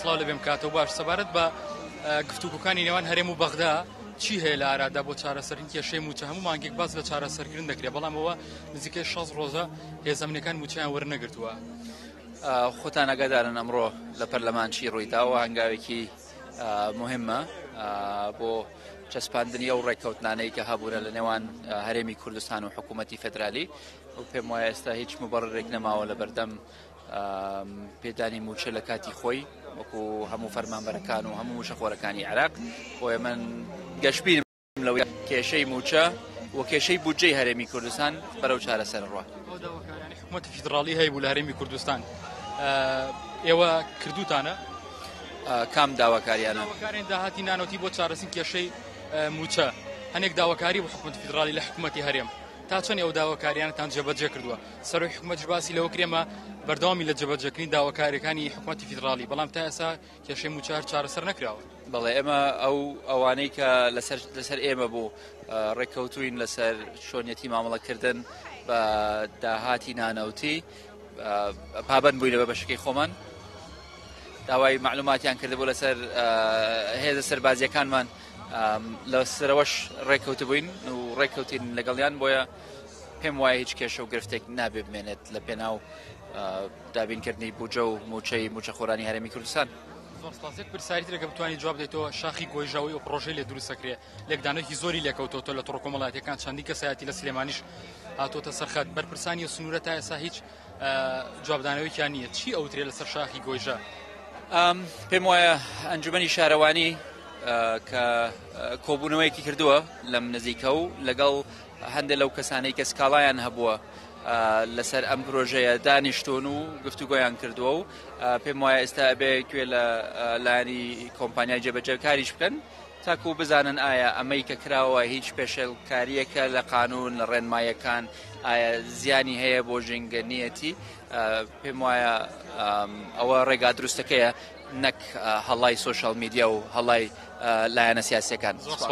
سڵاو لە بێم کاتەوە باش سەبارەت بە گفتوگۆکانی نێوان هەرێم و بەغدا چی هەیە لە ئارادا بۆ چارەسەرین کێشەی موچە؟ هەموو مانگێک باس لە چارەسەرکردن دەکرێت، بەڵام ئەوە نزیکەی 60 ڕۆژە هێزە ئەمنیەکان موچەیان وەرنەگرتووە. خۆتان ئاگادارن ئەمڕۆ لە پەرلەمان چی ڕوویداوە، هەنگاوێکی مهمە بۆ چەسپاندنی ئەو ڕێککەوتنانەی کە هەبوونە لە نێوان هەرێمی کوردستان و حکوومەتی فێدرالی و پێم وایە ئێستا هیچ مبەڕێک نەماوە لە بەردەم پێدانی مووچە لە کاتی خۆی وەکو هەموو فەرمانبەرەکان و هەموو مووچەخۆرەکانی عێراق. بۆیە من گەشبینم لەوەی کێشەی مووچە و کێشەی بودجەی هەرێمی کوردستان بەرەو چارەسەر ڕوە. ئەو داواکاریانەی حکوومەتی فیدراڵی هەیبوو لە هەرێمی کوردستان ئێوە کردوتانە؟ کام داواکاریانە؟ داواکارین داهاتی نانەوتی بۆ چارەسەری کێشەی مووچە. هەنێک داواکاری بۆ حکوومەتی فیدراڵی لە حکوومەتی هەرێم تا چەند ئەو داواکاریانەتان جێبەجێ کردووە؟ سەرۆکی حکوومەتیش باسی لەوە کرد ئێمە بەردەوامی لە جێبەجێکردنی داواکاریەکانی حکوومەتی فیدراڵی، بەڵام تا ئێستا کێشەی مووچە هەر چارەسەر نەکراوە. بەڵێ ئێمە ئەو ئەوانەی کە لەسەر لەسەر ئێمە بوو ڕێککەوتوین لەسەر چۆنیەتی مامەڵەکردن بە داهاتی نانەوتی پابند بووینە بە بەشەکەی خۆمان. داوای معلوماتیان کردبوو لەسەر هێزە سەربازیەکانمان لە سەرەوەش ڕێککەوتبووین و ڕێککەوتین لەگەڵیان، بۆیە پێم وایە هیچ کێشە و گرفتێک نابێ بمێنێت لە پێناو دابینکردنی بودجە و موچەی موچەخۆرانی هەرێمی کوردستان. زۆر سپاس. یەک پرسیاری ترێکە بتوانانی جواب بدەیتەوە، شاخی گۆیژاوی ئەو پرۆژەی لێ دروست دەکرێ لێکدانێکی زۆری لێکەوتۆتەوە لە تۆڕە کۆمەڵایەتیەکان، چەندین کەسایەتی لە سلێمانیش هاتۆتە سەرخەت، بەرپرسانی سنوورە تا ئێستا هیچ جوابدانەوەیان نییە. چی ئەوترێ لەسەر شاخی گۆیژە؟ پێم وایە ئەنجومەنی شارەوانی کە کۆبوونەوەیەکی کردووە لەم نزیکە و لەگەڵ هەندێک لەو کەسانەی کە سکاڵایان هەبووە لەسەر ئەم پرۆژەیە دانیشتون و گفتوگۆیان کردووە و پێم وایە ئێستا ئەبێ گوێ لە لایەنی کۆمپانیای جێبەجێکاریش بکەن تاکو بزانن ئایا ئەمەی کە کراوە هیچ پێشێلکارییەکە لە قانون لە ڕێنمایەکان، ئایا زیانی هەیە بۆ ژینگە نیەتی. پێم وایە ئەوە ڕێگا دروستەکەیە نەک هەڵای سۆشیال میدیا و هەڵای لایەنە سیاسیەکان. زۆر سپاس.